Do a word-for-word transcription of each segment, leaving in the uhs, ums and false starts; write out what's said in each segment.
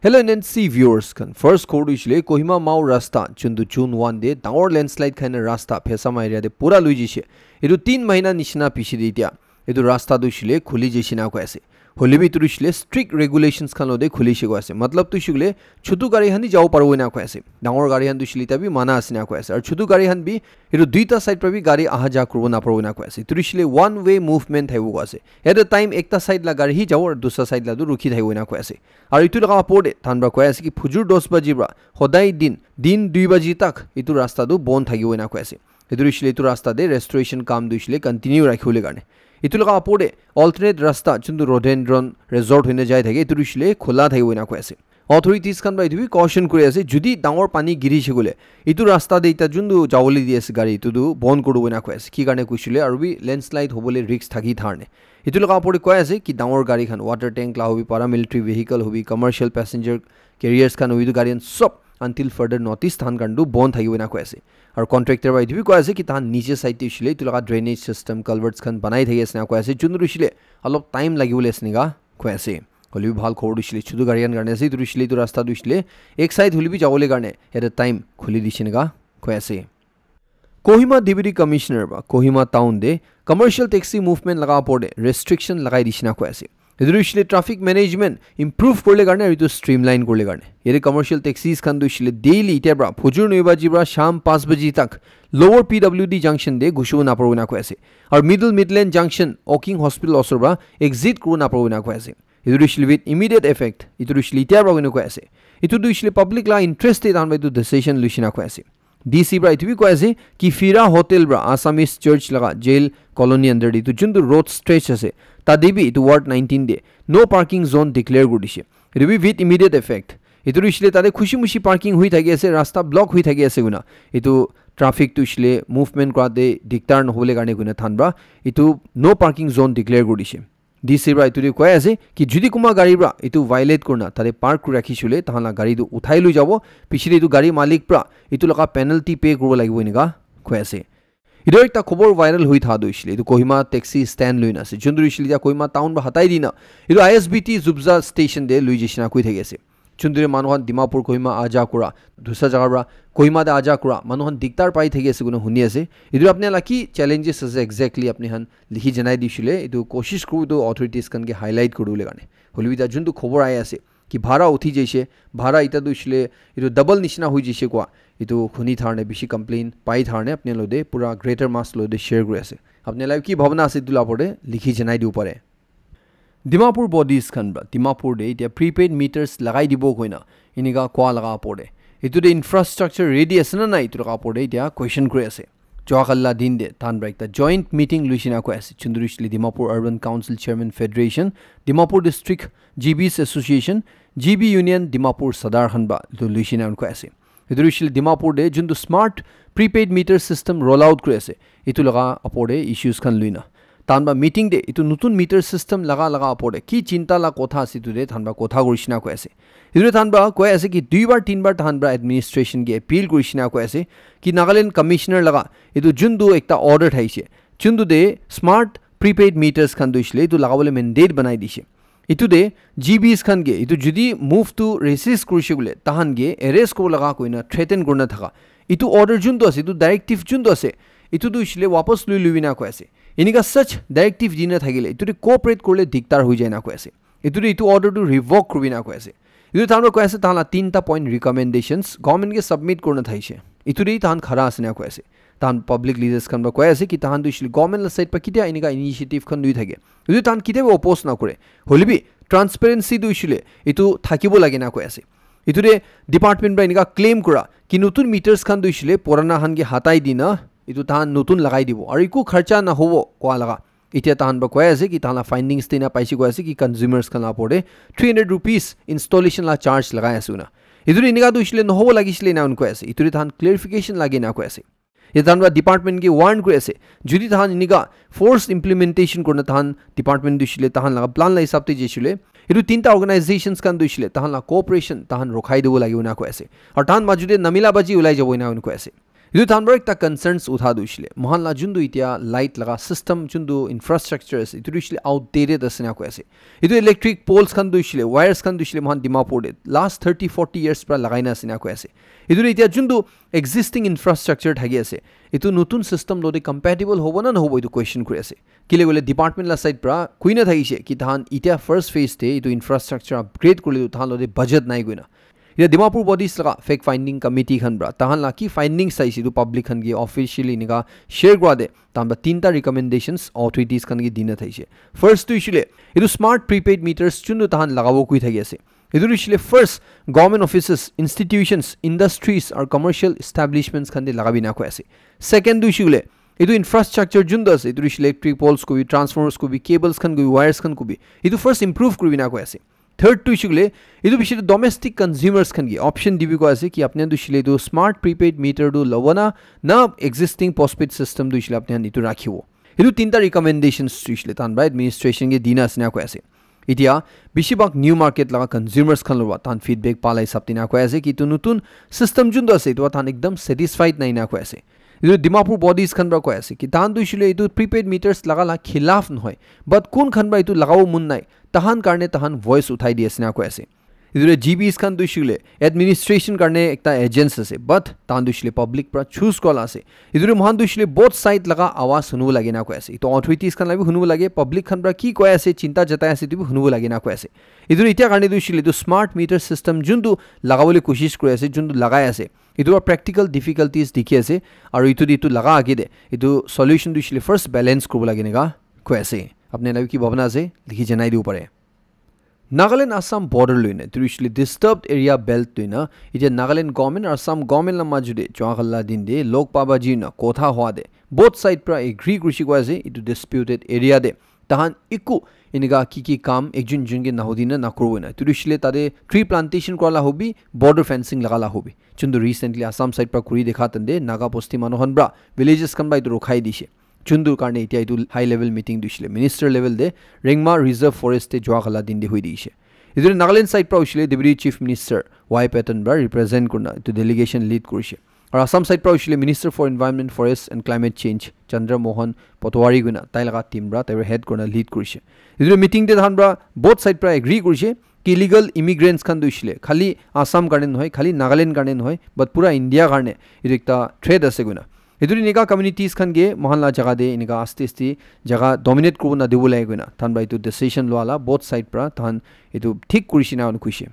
Hello N N C viewers khan, first khobor tu hoishe le Kohima Mao rasta juntu June one te dangor landslide khaina rasta Phesama area te pura lui jishe. Etu tin mahina nishina piche te etia etu rasta tu hoishe le khuli jishe na koi ase. Hoile bi etu tu hoishe le strict regulations khan lote khuli she koi ase. Matlab tu hoishe le chutu gari khan hi jabo paribo na koi ase. Dangor gari khan tu hoishe le etia bi mana ase na koi ase. Aru chutu gari khan bi etu duita side pra bi gari aha ja kuribo na paribo na koi ase. Etu tu hoishe le one way movement thakibo koi ase. At a time ekta side la gari hi jabo aru dusra side la tu rukhi thakibo na koi ase. Aru etu laga opor te tahan pra koi ase ki phujur dos baji pra hodai din, din dui baji tak etu rasta tu bon thakibo na koi ase. Etu hoishe le etu rasta te restoration kam tu hoishe le continue rakhiwole karne. Etu laga opor te alternate rasta juntu Rhododendron Resort hoina jai thake, etu hoishe le khula thakibo na koi ase. Authorities khan pra etu bi caution kuri ase, judi dangor pani giri she koile, etu rasta te eta juntu jawole di ase gari, etu tu bon kuri dibo na koi ase. Ki karne koishe le aru bi landslide hobole risk thaki tharne. Etu laga opor te koi ase ki dangor gari khan, water tank la hobi, paramilitary vehicle hobi, commercial passenger carriers khan hobi, etu gari khan sob until further notice tahan karne tu bon thakibo na koi ase. Aru contractor pra etu bi koi ase ki tahan niche side te hoishe le etu laga drainage system, culverts khan banai thaki ase na koi ase. Juntu hoishe le alop time lagibole ase enika koi ase. Hoile bi bhal khobor tu hoishe le chutu gari khan karne ase, etu hoishe le etu rasta tu hoishe le ek side hoile bi jawole karne at a time khuli dishe enika koi ase. Kohima Deputy Commissioner pra Kohima town te commercial taxi movement laga opor te restriction lagai dishe na koi ase. Etu tu hoishe le traffic management improve kuribole karne aru etu streamline kuribole karne. Yate commercial taxis khan tu hoishe le daily etia pra phujur noi baji pra sham panch baji tak Lower P W D junction te ghusibo na paribo na koi ase. Aru Middle Midland Junction, Oking Hospital osor pra exit kuribo na paribo na koi ase. Etu tu hoishe le with immediate effect, etu tu hoishe le etia pra koi na koi ase. Etu tu hoishe le public la interest te tahan pra etu decision luishe na koi ase. D C pra etu bi koi ase ki Fira Hotel pra Assamese Church laga jail colony under te etu juntu road stretch ase, tate bi etu ward nineteen te no parking zone declare kuri dishe. Etu bi with immediate effect. Etu tu hoishe le tate khushi mushi parking hui thaki ase, rasta block hui thaki ase koina. Etu traffic tu hoishe le movement kura te diktar nohobole karne koina tahan pra etu no parking zone declare kuri dishe. D C pra etu te koi ase ki judi kunba gari pra etu violate kurina tate park kuri rakhishe koile tahan la gari tu uthai loi jabo, piche te etu gari malik pra etu laga penalty pay kuribo lagibo enika koi ase. Etu ekta khobor viral hoi thakia tu hoishe le etu Kohima taxi stand loi na ase, juntu hoishe le etia Kohima town pra hatai dina etu I S B T Zubza station te loi jaishe na koi thaki ase. Juntu te manu khan Dimapur Kohima aja kura, dusra jaga pra Kohima te aja kura manu khan diktar pai thaki ase koina huni ase. Etu apni la ki challenges ase exactly apni khan likhi janai dishe le etu koshish kuribo etu authorities khan ke highlight kuribole karne. Hoile bi etia juntu khobor ahi ase ki bhara uthi jaishe, bhara eta tu hoishe le etu double nishina hoi jaishe koa, etu huni tharne bishi complain pai tharne apni logote pura Greater Mass logote share kuri ase. Apni la ki bhabna ase etu la opor te likhi janai dibo pare. Dimapur bodies khan pra Dimapur te etia prepaid meters lagai dibo koina enika koa laga opor te, etu te infrastructure ready ase na nai, etu laga opor te etia question kuri ase. Joa kali la din te tahan pra ekta joint meeting luishe na koi ase, juntu hoishe le Dimapur Urban Council Chairman Federation, Dimapur District G Bs Association, G B Union Dimapur Sadar khan pra etu luishe na koi ase. Etu hoishe le Dimapur te juntu smart prepaid meter system roll out kuri ase, etu laga opor te issues khan luina tahan pra meeting te etu notun meter system laga laga opor te ki chinta la kotha ase etu te tahan pra kotha kurishe na koi ase. Etu te tahan pra koi ase ki dui bar tin bar tahan pra administration ke appeal kurishe na koi ase ki Nagaland Commissioner laga etu juntu ekta order thaishe, juntu te smart prepaid meters khan tu hoishe le etu lagabole mandate banai dishe. Etu te G Bs khan ke etu judi move to resist kurishe koile tahan ke arrest kuribo laga koina threaten kurina thaka, etu order juntu ase, etu directive juntu ase, etu tu hoishe le wapas lui lui na koi ase. Enika such directive dina thakile etu te cooperate kurile diktar hoi jai na koi ase. Etu te etu order tu revoke kuribi na koi ase. Etu tahan pra koi ase, tahan la tinta point recommendations government ke submit kurina thaishe. Etu te tahan khara ase na koi ase. Tahan public leaders khan pra koi ase ki tahan tu hoishe le government la side pra ketia enika initiative khan lui thake, etu tahan ketia bi oppose na kore. Hoile bi transparency tu hoishe le etu thakibo lage na koi ase. Etu te department pra enika claim kura ki notun meters khan tu hoishe le purana khan ke hatai dina etu tahan notun lagai dibo aru eku kharcha nahobo koa laga. Etia tahan pra koi ase ki tahan la findings te ena paise koi ase ki consumers khan la opor te three hundred rupees installation la charge lagai ase koina. Etu te enika tu hoishe le nohobo lagishile ena koi ase. Etu te tahan clarification lage na koi ase. Etu tahan pra department ke warn kuri ase, judi tahan enika forced implementation kurina tahan department tu hoishe le tahan laga plan la hisab te jaishe le, etu tinta organizations khan tu hoishe le tahan la cooperation tahan rokhai dibo lagibo ena koi ase. Aru tahan maju te namila baji ulai jabo ena koi ase. Etu tahan para ekta concerns utha tu hoishile, mohan la juntu itia light laga system, juntu infrastructure ase, etu tu hoishile outdated ase na koi ase. Etu electric poles khan tu hoishile, wires khan tu hoishile, mohan Dimapur te last thirty forty years para lagai na ase na koi ase. Etu tu itia juntu existing infrastructure thaki ase, etu notun system lode compatible hobo na nahobo, etu question kuri ase. Kile koile department la side para koi na thakishe ki tahan itia first phase te etu infrastructure upgrade kurile tu tahan lode budget nai koina. Etia Dimapur bodies laga fact finding committee khan para tahan la ki findings aise etu public khan ke officially enika share kura de, tahan para tinta recommendations authorities khan ke dina thaise. First tu hoishile, etu smart prepaid meters juntu tahan lagabo koi thaki ase. Etu hoishile first, government offices, institutions, industries or commercial establishments khan te lagabi na koi ase. Second tu hoishile, etu infrastructure juntu ase, etu hoishile electric poles kobi, transformers kobi, cables khan kobi, wires khan kobi, etu first improve kuribi na koi ase. Third tu hoishile, etu bishi tu domestic consumers khan ke option dibi koi ase ki apni tu hoishile etu smart prepaid meter tu lobo na, na existing postpaid system tu hoishile apni khan etu rakhibo. Etu tinta recommendations tu hoishile tahan para administration ke dina ase na koi ase. Etia bishi bhag new market laga consumers khan lowa tahan feedback pala hisab tina koi ase ki etu notun system juntu ase etu tahan ekdam satisfied nai na koi ase. Etu Dimapur bodies khan para koi ase ki tahan tu hoishile etu prepaid meters laga la khilaf nohoi, but kun khan para etu lagabo mon nai, tahan karne tahan voice uthai di ase na koi ase. Etu tu G Bs khan tu hoishile administration karne ekta agents ase, but tahan tu hoishile public para choose kora la ase. Etu tu mohan tu hoishile both side laga awaz hunibo lage na koi ase. Etu authorities khan la bi hunibo lage, public khan para ki koi ase, chinta jatai ase, etu bi hunibo lage na koi ase. Etu tu itia karne tu hoishile etu smart meter system juntu lagabole koshish kuri ase, juntu lagai ase, etu para practical difficulties dikhi ase, aru etu de etu laga age de etu solution tu hoishile first balance kuribo lage enika koi ase. Apni la ki bhabna ase, likhi janai dibo pare. Nagaland Assam border loina, etu hoishile disturbed area belt loina, etia Nagaland government aru Assam government la maju de joa kala din de log paba ji na kotha hua de both side para agree kurishi koi ase, etu disputed area de tahan eku enika ki ki kam ekjun jun ke nahudi na nakuribo na. Etu hoishile tate tree plantation kora la hobi, border fencing laga la hobi. Juntu recently Assam side para kuri dekha tande Naga bosti manu khan para villages khan para etu rokhai dishe. Juntu karne etia etu high level meeting tu hoishile minister level de Rengma Reserve Forest te joa kala din de hui dishe. Etu Nagaland side para hoishile Deputy Chief Minister Y Patton para represent kurina etu delegation lead kurishe. Aru Assam side para hoishile Minister for Environment, Forest and Climate Change Chandra Mohan Patwari koina tai laga team para tai para head kurina lead kurishe. Etu meeting te tahan para both side para agree kurishe ki illegal immigrants khan tu hoishile khali Assam karne nohoi, khali Nagaland karne nohoi, but pura India karne etu ekta threat ase koina. Etu enika communities khan ke mohan la jaga de enika aste aste jaga dominate kuribo na dibo lage koina tahan para etu decision lua la both side para tahan etu thik kurishe na kuishe.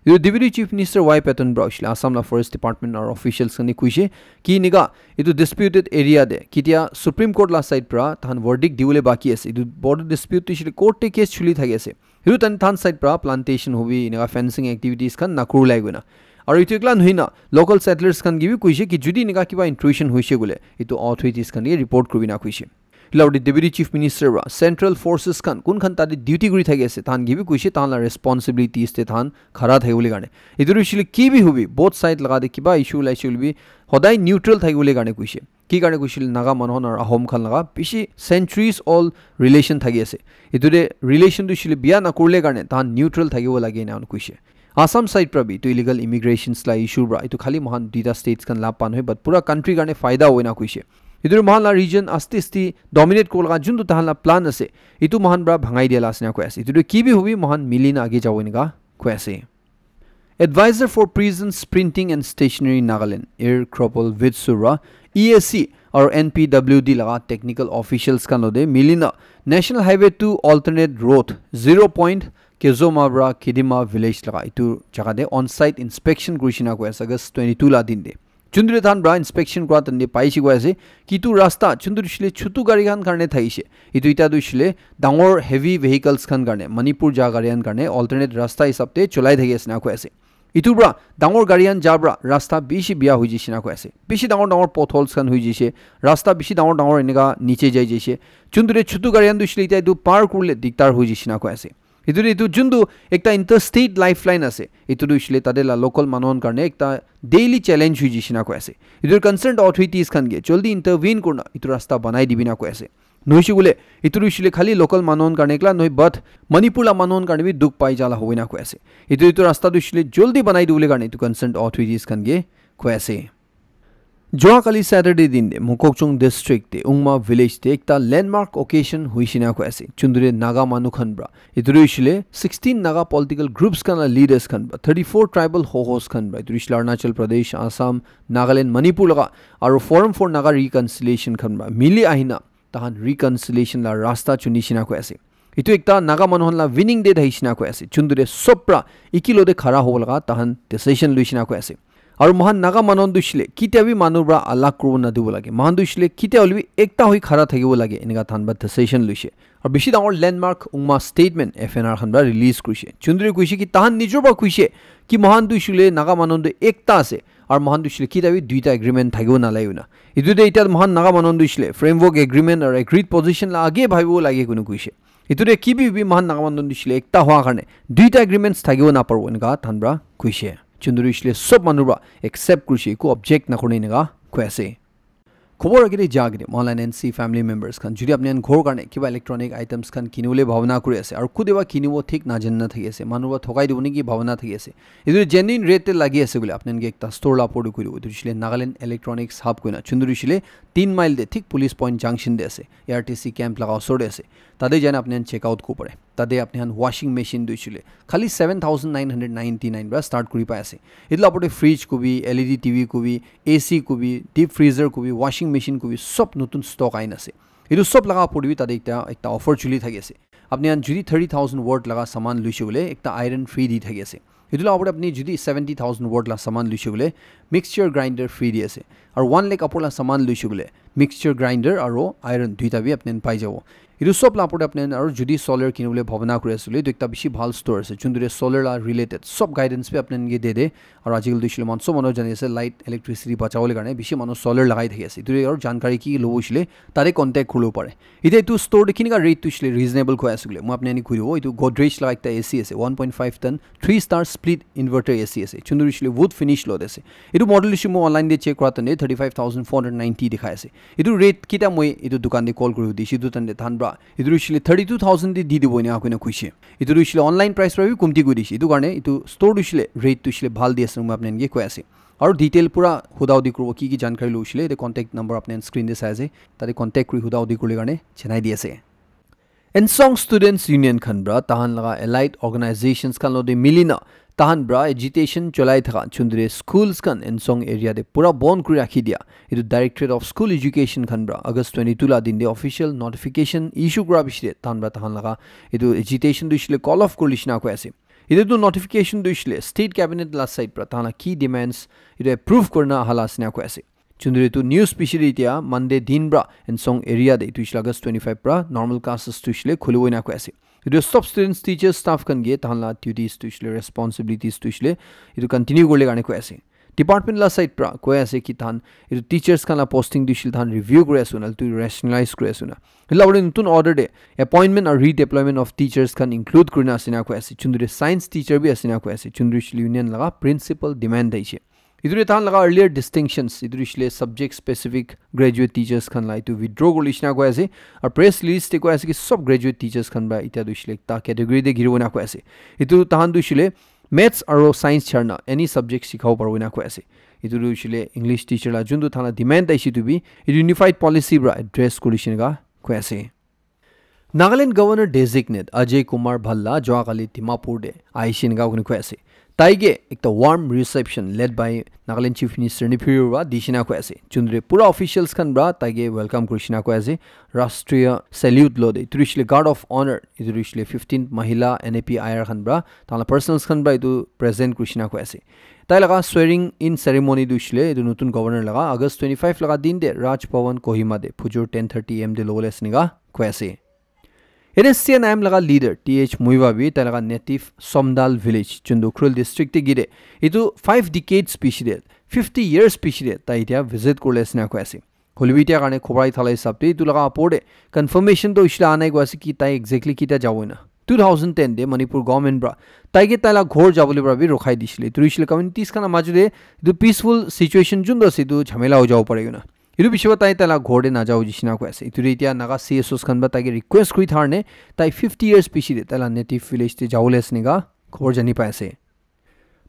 Etu Deputy Chief Minister Y Patton para hoishile Assam la Forest Department aru officials khan ke kuishe ki enika etu disputed area de ketia Supreme Court la side para tahan verdict dibole baki ase. Etu border dispute tu hoishile court te case chuli thaki ase. Etu tahan tahan side para plantation hobi, enika fencing activities khan nakuru lai koina. Aru etu ekla nohoi na local settlers khan ke bi kuishe ki jodi enika kiba intrusion hoishe koile etu authorities khan ke report kuribi na kuishe. Etu la Deputy Chief Minister para central forces khan kun khan tate duty kuri thaki ase tahan ke bi kuishe tahan la responsibilities te tahan khara thaki bole karne. Etu hoishile ki bi hobi both side laga de kiba issue ulai shile bi hodai neutral thaki bole karne kuishe. Ki karne kuishile Naga manu khan aru Ahom khan laga bishi centuries old relation thaki ase. Etu de relation tu hoishile bia nakurile karne tahan neutral thakibo lage ena kuishe. Assam side para bi etu illegal immigrations la issue para etu khali mohan duita states khan la pa nohoi but pura country karne faida hoina kuishe. Etu mohan la region aste aste dominate kura laga juntu tahan la plan ase etu mohan para bhangai dia la ase na koi ase. Etu ki bi hobi mohan mili na age jabo enika koi ase. Advisor for Prisons, Printing and Stationery Nagaland, Ir Kropol Vitsura, E A C aru N P W D laga technical officials khan lode milina National Highway two alternate road zero point Kezoma para Kidima village laga etu jaga de on-site inspection kurishina koi ase August twenty-two la din de. Juntu de tahan para inspection kura tande paishe koi ase ki etu rasta juntu hoishile chutu gari khan karne thaishe. Etu eta tu hoishile dangor heavy vehicles khan karne, Manipur ja gari khan karne alternate rasta hisab te cholai thaki ase na koi ase. Etu para dangor gari khan ja para rasta bishi bia hoi jaishe na koi ase. Bishi dangor dangor potholes khan hoi jaishe, rasta bishi dangor dangor enika niche jai jaishe. Juntu de chutu gari khan tu hoishile eta etu par kurile diktar hoi jaishe na koi ase. Etu de etu juntu ekta interstate lifeline ase. Etu tu hoishile tate la local manu khan karne ekta daily challenge hoi jaishe na koi ase. Etu concerned authorities khan ke joldi intervene kurina etu rasta banai dibi na koi ase. Nohoishe koile etu tu hoishile khali local manu khan karne ekla nohoi but Manipur la manu khan karne bi dukh pai jala hobo na koi ase. Etu etu rasta tu hoishile joldi banai dibole karne etu concerned authorities khan ke koi ase. Joa kali Saturday din de Mokokchung district de Ungma village de ekta landmark occasion huishina koi ase. Chundure Naga manu khan pra. Etu tu hoishile sixteen Naga political groups khan la leaders khan pra, thirty-four tribal hohos khan pra. Etu hoishile Arunachal Pradesh, Assam, Nagaland, Manipur laga aru Forum for Naga Reconciliation khan pra mili ahina tahan reconciliation la rasta chunishina koi ase. Etu ekta Naga manu khan la winning day thahishina koi ase. Chundure sob pra ikilo de khara hobo laga tahan decision luishina koi ase. Aru mohan Naga manu khan tu hoishile kitia bi manu pra alag kuribo nadibo lage. Mohan tu hoishile kitia hoile bi ekta hoi khara thakibo lage. Enika tahan pra decision luishe. Aru bishi dangor landmark Ungma statement F N R khan pra release kurishe. Chundure kuishe ki tahan nijor pra kuishe ki mohan tu hoishile Naga manu khan tu ekta ase. Aru mohan tu hoishile kitia bi duita agreement thakibo nalage na. Etu de itya mohan Naga manu khan tu hoishile framework agreement aru agreed position la age bhabibo lage kunu kuishe. Etu de kibi bi mohan Naga manu khan tu hoishile ekta hoa karne duita agreements thakibo naparibo enika tahan pra kuishe. Chundure hoishile sob manu pra accept kurishe, eku object nakurne enika koi ase. Khobor agete ja agete, mohan la N N C family members khan, jodi apni khan ghor karne kiba electronic items khan kinibole bhabona kuri ase, aru kute ba kinibo thik najani na thaki ase, manu pra thokai dibo neki bhabona thaki ase. Etu genuine rate te lagi ase koile, apni khan ke ekta store la opor te koi dibo. Etu hoishile Nagaland Electronics Hub koina, Chunduri hoishile tin mile te, thik police point junction te ase, A R T C camp laga osor te ase. Tate jaina apni khan check out kuri pare. Tate apni khan washing machine tu hoishile khali seven thousand nine hundred ninety nine pra start kuri pai ase. Etu la opor te fridge kobi, L E D T V kobi, A C kobi, deep freezer kobi, washing machine kobi, sob notun stock aina ase. Etu sob laga opor te bi tate ekta, ekta offer chuli thaki ase. Apni khan jodi thirty thousand worth laga saman luishe koile, ekta iron free di thaki ase. Etu la opor te apni jodi seventy thousand worth la saman luishe koile, mixture grinder free di ase. Aru one lakh opor la saman luishe koile, mixture grinder aru iron duita bi apni khan pai jabo. Etu sob la opor te apni khan aru jodi solar kinibole bhabona kuri ase koile, etu ekta bishi bhal store ase. Chunduri solar la related sob guidance bi apni khan ke de de. Aru ajikali tu hoishile mohan sob manu jani ase, light, electricity bachawole karne bishi manu solar lagai thaki ase. Etu te aru jankari ki ki lobo hoishile, tate contact kuribo pare. Ite etu store te kinika rate tu hoishile reasonable koi ase koile, moi apni khan ke koi dibo. Etu Godrej la ekta A C ase, one point five ton, three star split inverter A C ase. Chunduri hoishile wood finish logot ase. Etu model hoishile moi online te check kura time te thirty five thousand four hundred ninety dikhai ase. Etu rate kita moi etu dukan te call kuri hudishe, etu time te tahan pra etu hoishile thirty two thousand te di dibo enika koina koishe. Etu tu hoishile online price pra bi komti kuri dishe. Etu karne etu store tu hoishile rate tu hoishile bhal di ase, moi apni khan ke koi ase. Aru detail pura huda hudi kuribo, ki ki jankari lobo hoishile, ete contact number apni khan screen te sai ase, tate contact kuri huda hudi kuribole karne janai di ase. Ensong Students Union khan pra tahan laga allied organizations khan lode milina tahan pra agitation cholai thaka Chunduri schools khan Ensong area te pura bon kuri rakhi dia. Etu Directorate of School Education khan pra August twenty-two la din te official notification issue kura piche te tahan pra tahan laga etu agitation tu hoishile call off kuri nishina koi ase. Etu tu notification tu hoishile state cabinet la side pra tahan la ki demands etu approve kurina ahala asina koi ase. Chunduri tu news piche te etia Monday din pra Ensong area te etu hoishile August twenty-five pra normal classes tu hoishile khulibo enika koi ase. Etu sob students, teachers, staff khan ke tahan la duties tu hoishile responsibilities tu hoishile etu continue kuribole karne koi ase. Department la side pra koi ase ki tahan etu teachers khan la posting tu hoishile tahan review kuri ase na, etu rationalize kuri ase na. Etu la opor te notun order te appointment aru redeployment of teachers khan include kurina asina koi ase. Chunduri science teacher bi asina koi ase. Chunduri hoishile union laga principal demand ahishe. Etu te tahan laga earlier distinctions, etu tu hoishile subject specific graduate teachers khan la etu withdraw kuri nishina koi ase. Aru press release te koi ase ki sob graduate teachers khan pra etia tu hoishile ekta category te giribo enika koi ase. Etu tahan tu hoishile maths aru science chadna any subject sikhabo paribo enika koi ase. Etu tu hoishile English teacher la juntu tahan la demand ahishe, etu bi etu unified policy pra address kuri nishina koi ase. Nagaland Governor Designate Ajay Kumar Bhalla joa kali Dimapur te ahishe enika koi ase. Tai ke ekta warm reception led by Nagaland Chief Minister Neiphiu Rio pra dishina koi ase. Chunduri pura officials khan pra tai ke welcome kuri nishina koi ase. Rashtriya salute logot te etu tu hoishile guard of honour, etu tu hoishile fifteen mahila N A P I R khan pra, tahan la personals khan pra etu present kuri nishina koi ase. Tai laga swearing in ceremony tu hoishile etu notun governor laga August twenty-five laga din te Raj Bhavan Kohima te phujur ten thirty A M te lobole ase enika koi ase. N S C N I M laga leader T H Muivah bi tai laga native Somdal village, Chundukhrul district te gire. Etu five decades piche te, fifty years piche te tai etia visit kuribole asina koi ase. Hoilebi etia karne khobor ahi thala hisab te etu laga opor te confirmation tu hoishile anai koi ase ki tai exactly kitia jabo enika. Two thousand ten te Manipur government pra tai ke tai la ghor jabole pra bi rokhai dishile. Etu hoishile communities khan la majo te etu peaceful situation juntu ase etu jhamela hoi jabo pare koi na. Etu piche pra tai tai la ghor te najabo nishina koi ase. Etu tu etia Naga C S Os khan pra tai ke request kuri thar ne tai fifty years piche te tai la native village te jabole ase enika khobor jani pai ase.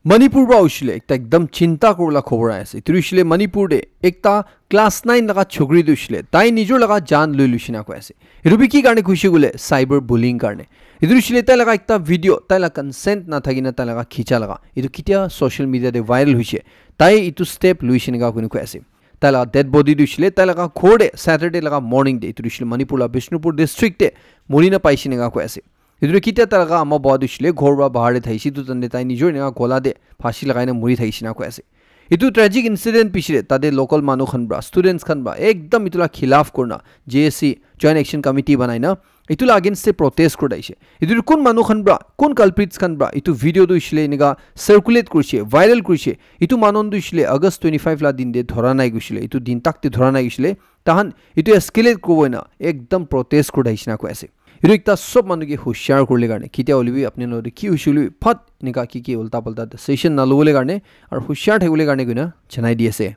Manipur pra hoishile ekta ekdam chinta kuribole khobor ahi ase. Etu hoishile Manipur te ekta class nine laga chokri tu hoishile tai nijor laga jaan loi loishe na koi ase. Etu bi ki karne koishe koile cyber bullying karne. Etu hoishile tai laga ekta video, tai laga consent na thaki na tai laga khicha laga. Etu ketia social media te viral hoishe. Tai etu step loishe eneka koina koi ase. Tai laga dead body tu hoishile tai laga ghor te Saturday laga morning te etu hoishile Manipur la Bishnupur district te mori na paishe eneka koi ase. Etu tu ketia tai laga ama baba tu hoishile ghor pra bahar te thaishe, etu time te tai nijor eneka gola te phasi lagai na mori thaishe na koi ase. Etu tragic incident piche te tate local manu khan pra, students khan pra ekdam etu la khilaf kurina J A C, Joint Action Committee banai na etu la against te protest kuri thaishe. Etu tu kun manu khan pra, kun culprits khan pra etu video tu hoishile eneka circulate kurishe, viral kurishe. Etu manu tu hoishile August twenty-five la din te dhora nai koishile, etu din tak te dhora nai koishile. Tahan etu escalate kuribo na ekdam protest kuri thaishe na koi ase. Etu ekta sob manu ke hushiar kuribole karne, ketia hoile bi apni khan logot ki hoishe hoile bi phat eneka ki ki ulta palta decision na lobole karne aru hushiar thakibole karne koina janai di ase.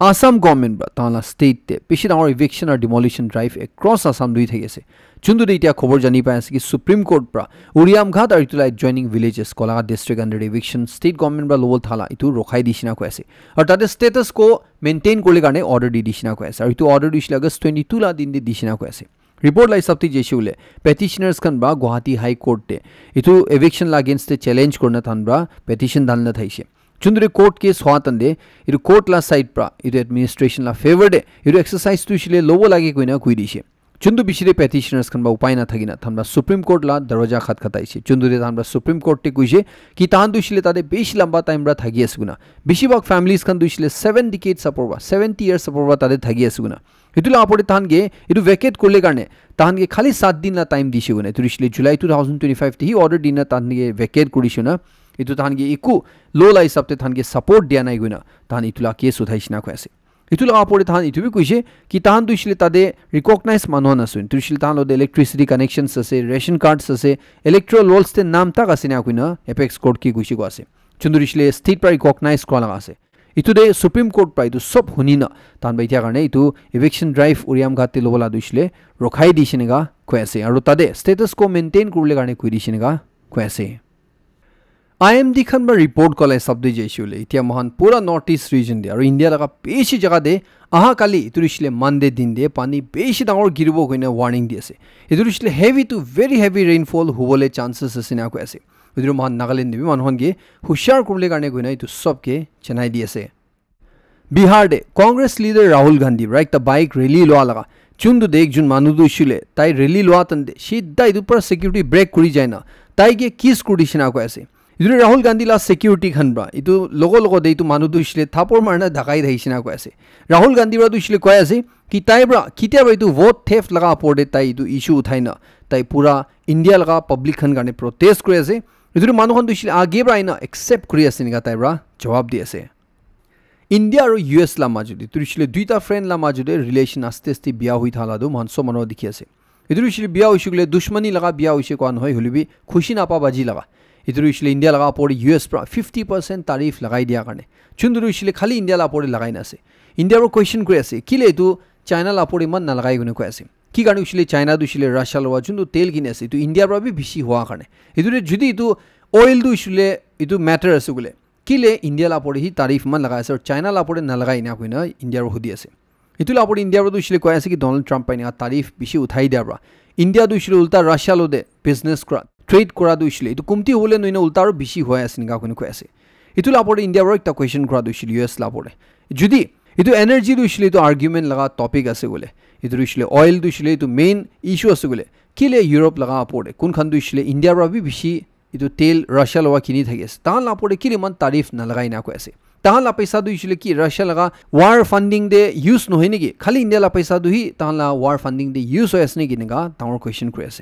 Assam government pra tahan la state te bishi dangor eviction aru demolition drive across Assam lui thaki ase. Chuntu te etia khobor jani pai ase ki Supreme Court pra Uriamghat aru etu la adjoining villages kola district under eviction state government pra lobo thala etu rokhai dishe na koi ase. Aru tate status quo maintain kuribole karne order di dishe na koi ase. Aru etu order tu hoishile August twenty-two la din te dishe na koi ase. Report la hisab te jaise koile petitioners khan pra Guwahati High Court te etu eviction la against te challenge kurina tahan pra petition dali na thaishe. Chuntu te court case hua time te etu court la side pra etu administration la favour te etu exercise tu hoishile lobo lage koina koi dishe. Chuntu bishi te petitioners khan pra upai na thaki na tahan pra Supreme Court la darwaja khat khat aishe. Chuntu te tahan pra Supreme Court te koishe ki tahan tu hoishile tate bishi lamba time pra thaki ase koina. Bishi bhag families khan tu hoishile seven decades apor pra, seventy years apor pra tate thaki ase koina. Etu la apor te tahan ke etu vacate kuribole karne tahan ke khali sat din la time dishe koina. Etu hoishile July two thousand twenty-five te hi order dina tahan ke vacate kurishe na. Etu tahan ke eku law la hisab te tahan ke support dia nai koina tahan etu la case uthaishe na koi ase. Etu la apor te tahan etu bi koishe ki tahan tu hoishile tate recognize manu khan ase. Etu hoishile tahan logot te electricity connections ase, ration cards ase, electoral rolls te naam tak ase na koina apex court ke koishe koi ase. Chuntu hoishile state pra recognize kura laga ase. Etu te Supreme Court pra etu sob huni na tahan pra etia karne etu eviction drive Uriamghat te lobo la tu hoishile rokhai dishe eneka koi ase. Aru tate status quo maintain kuribole karne koi dishe eneka koi ase. I M D khan pra report kola hisab te jaise koile etia moikhan pura North East region te aru India laga bishi jaga te aha kali etu hoishile Monday din te pani bishi dangor giribo koina warning di ase. Etu hoishile heavy to very heavy rainfall hubole chances ase na koi ase. Etu moikhan Nagaland te bi manu khan ke hushiar kuribole karne koina etu sob ke janai di ase. Bihar te Congress leader Rahul Gandhi pra ekta bike rally lua laga chuntu te ekjon manu tu hoishile tai rally lua time te sidha etu pra security break kuri jai na tai ke kiss kuri dishe na koi ase. Etu tu Rahul Gandhi la security khan pra etu logo logo te etu manu tu hoishile thapor marina dakai thaishe na koi ase. Rahul Gandhi pra tu hoishile koi ase ki tai pra ketia pra etu vote theft laga apor te tai etu issue uthai na tai pura India laga public khan karne protest kuri ase. Etu tu manu khan tu hoishile age pra aina accept kuri ase eneka tai pra jawab di ase. India aru U S la majot te etu hoishile duita friend la majot te relation aste aste bia hoi thala tu moikhan sob manu dikhi ase. Etu hoishile bia hoishe koile dushmani laga bia hoishe koa nohoi, hoile bi khushi napa baji laga. Etu hoishile India laga apor te U S pra fifty percent tariff lagai dia karne. Chuntu hoishile khali India la apor te lagai na ase. India pra question kuri ase, kile etu China la apor te iman nalagai koina koi ase. Ki karne hoishile China tu hoishile Russia lowa chuntu tel kini ase, etu India pra bi bishi hua karne. Etu te jodi etu oil tu hoishile etu matter ase koile, kile India la apor te hi tariff iman lagai ase aru China la apor te nalagai ena koina India pra hudi ase. Etu la apor te India pra tu hoishile koi ase ki Donald Trump pra eneka tariff bishi uthai dia pra India tu hoishile ulta Russia lo te business kura, trade kura tu hoishile etu kumti hobole nohoina ulta aru bishi hoi ase eneka koina koi ase. Etu la apor te India pra ekta question kura tu hoishile U S la apor te. Jodi etu energy tu hoishile etu argument laga topic ase koile, etu tu hoishile oil tu hoishile etu main issue ase koile, kile Europe laga apor te kun khan tu hoishile India pra bi bishi etu tel Russia lowa kini thaki ase. Tahan la apor te kile iman tariff nalagai na koi ase. Tahan la paisa tu hoishile ki Russia laga war funding te use nohoi neki? Khali India la paisa tu hi tahan la war funding te use hoi ase neki eneka dangor question kuri ase.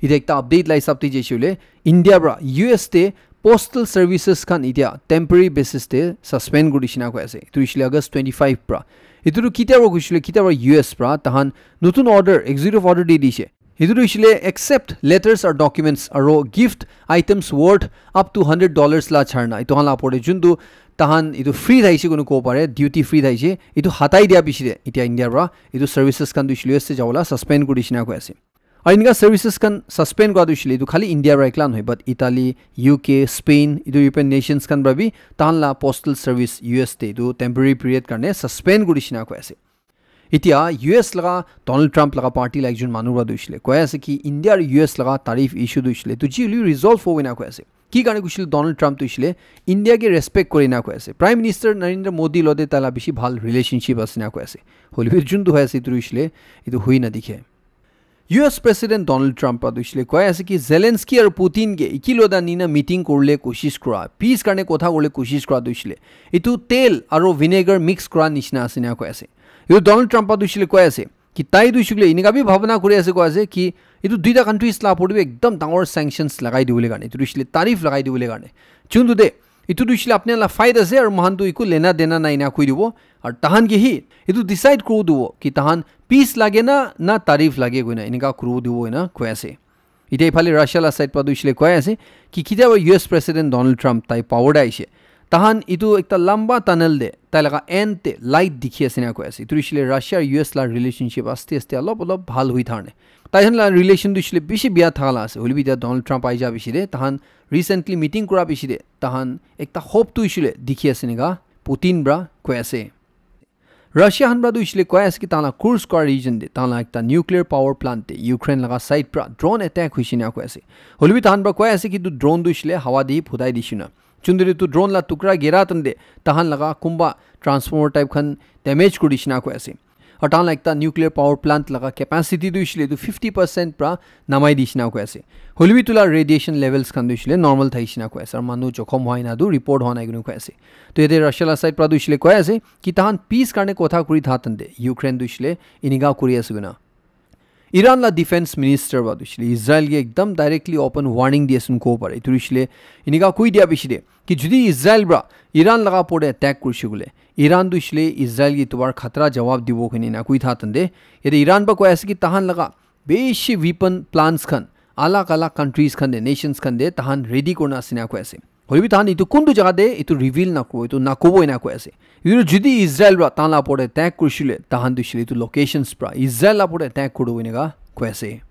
Etu ekta update la hisab te jaise koile India pra U S te postal services khan etia temporary basis te suspend kuri dishe na koi ase. Etu hoishile August twenty-five pra. Etu tu ketia pra koishile, ketia pra U S pra tahan notun order, executive order di dishe. Etu tu hoishile accept letters or documents aro gift items worth up to hundred dollars la charna. Etu khan la apor te juntu tahan etu free thaishe koina kobo pare, duty free thaishe, etu hatai dia piche te etia India pra etu services khan tu hoishile U S te jabo la suspend kuri dishe na koi ase. Aru enika services khan suspend kura tu hoishe le etu khali India para ekla nohoi, but Italy, U K, Spain, etu European nations khan para bi tahan la postal service U S te etu temporary period karne suspend kuri dishina koi ase. Etia U S laga Donald Trump laga party la ekjon manu para tu hoishe le koi ase ki India aru U S laga tariff issue tu hoishe le etu ji hoile resolve hobo ena koi ase. Ki karne koishe le Donald Trump tu hoishe le India ke respect kore na koi ase. Prime Minister Narendra Modi lote taila bishi bhal relationship ase na koi ase. Hoile bi jun tu hoi ase etu hoishe le etu hui na dikhe. U S President Donald Trump para tu hoishe le koi ase ki Zelensky aru Putin ke eki lota nina meeting kurle koshish kura, peace karne kotha kurle koshish kura tu hoishe le etu tel aru vinegar mix kura nishina ase na koi ase. Etu Donald Trump para tu hoishe le koi ase ki tai tu hoishe le enika bi bhabana kuri ase koi ase ki etu duita countries la opor te bi ekdam dangor sanctions lagai dibole karne, etu tu hoishe le tariff lagai dibole karne. Chun tu de, etu tu hoishe le apni la fight ase aru mohan tu eku lena dena nai ena koi dibo. Aru tahan ke hi etu decide kuri dibo ki tahan peace lage na, na tariff lage koina enika kuri dibo ena koi ase. Etia ephale Russia la side para tu hoishe le koi ase ki ketia ba U S President Donald Trump tai power te aishe, tahan etu ekta lamba tunnel te tai laga end te light dikhi ase na koi ase. Etu hoishe le Russia aru U S la relationship aste aste olop olop bhal hui thar ne. Tai khan la relation tu hoishe le bishi bia thaka la ase. Hoile bi etia Donald Trump ai ja bishi de, tahan recently meeting kura bishi de, tahan ekta hope tu hoishe le dikhi ase nika Putin para koi ase. Russia khan para tu hoishe le koi ase ki tahan la Kursk region te tahan la ekta nuclear power plant te Ukraine laga side para drone attack hoishe na koi ase. Hoile bi tahan para koi ase ki etu drone tu hoishe le hawa te phutai dishe na. Chun tu etu drone la tukra gera tan te tahan laga kumba transformer type khan damage kuri dishe na koi ase. Aru tahan la ekta nuclear power plant laga capacity tu hoishe le etu fifty percent para namai dishe na koi ase. Hoile bi etu la radiation levels khan tu hoishe le normal thakishe na koi ase. Aru manu jokhom hua ena tu report hua nai koina koi ase. To yate Russia la side para tu hoishe le koi ase ki tahan peace karne kotha kuri tha tante Ukraine tu hoishe le enika kuri ase koina. Iran la defense minister para tu hoishe le Israel ke ekdam directly open warning di ase kobo pare. Etu hoishe le enika koi dia bishi de ki jodi Israel para Iran laga opor te attack kurishe koile Iran tu hoishe le Israel ke etu para khatra jawab dibo koina ena koi tha tante yate Iran para koi ase ki tahan laga bishi weapon plants khan alag alag countries khan te, nations khan te tahan ready kurina ase na koi ase. Hoile bi tahan etu kuntu jaga te etu reveal nakobo, etu nakobo ena koi ase. Etu jodi Israel para tahan la opor te attack kurishe le, tahan tu hoishe le etu locations para Israel la opor te attack kuribo eneka koi ase.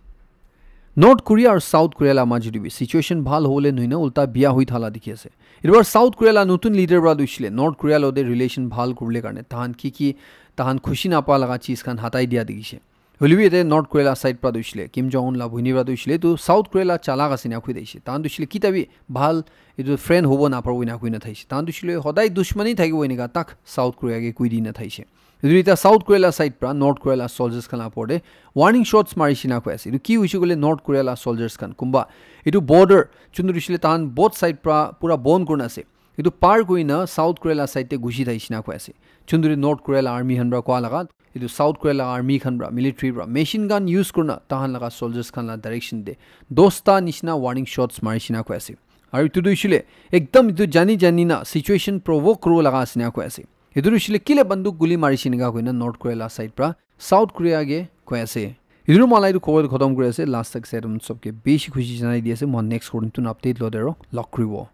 North Korea aru South Korea la majot te bi situation bhal hobole nohoi na ulta bia hoi thala dikhi ase. Etu para South Korea la notun leader para tu hoishe le North Korea lote relation bhal kuribole karne tahan ki ki tahan khushi napa laga cheez khan hatai dia dikhishe. Hoile bi yate North Korea la side para tu hoishe le Kim Jong Un la bhoni para tu hoishe le etu South Korea la chalak ase ena koi dishe. Tahan tu hoishe le kita bi bhal etu friend hobo naparibo ena koi na thaishe. Tahan tu hoishe le hodai dushmani thakibo eneka tak South Korea ke koi di na thaishe. Etu eta South Korea la side para North Korea la soldiers khan la opor te warning shots marishe na koi ase. Etu ki hoishe koile North Korea la soldiers khan kumba etu border chun tu hoishe le tahan both side para pura bon kurina ase. Etu par kurina South Korea la side te gushi thaishe na koi ase. Chun tu North Korea la army khan para koa laga etu South Korea la army khan para military para machine gun use kurina tahan laga soldiers khan la direction te dosta nishina warning shots marishe na koi ase. Aru etu tu hoishe le ekdam etu jani jani na situation provoke kuribo laga ase na koi ase. Etu tu hoishe le kile banduk guli marishe eneka koina North Korea la side para South Korea ke koi ase. Etu tu moi la etu khobor tu khatam kuri ase. Last tak sai etu sobke bishi khushi janai di ase. Moi next khobor notun update lote aru log kuribo.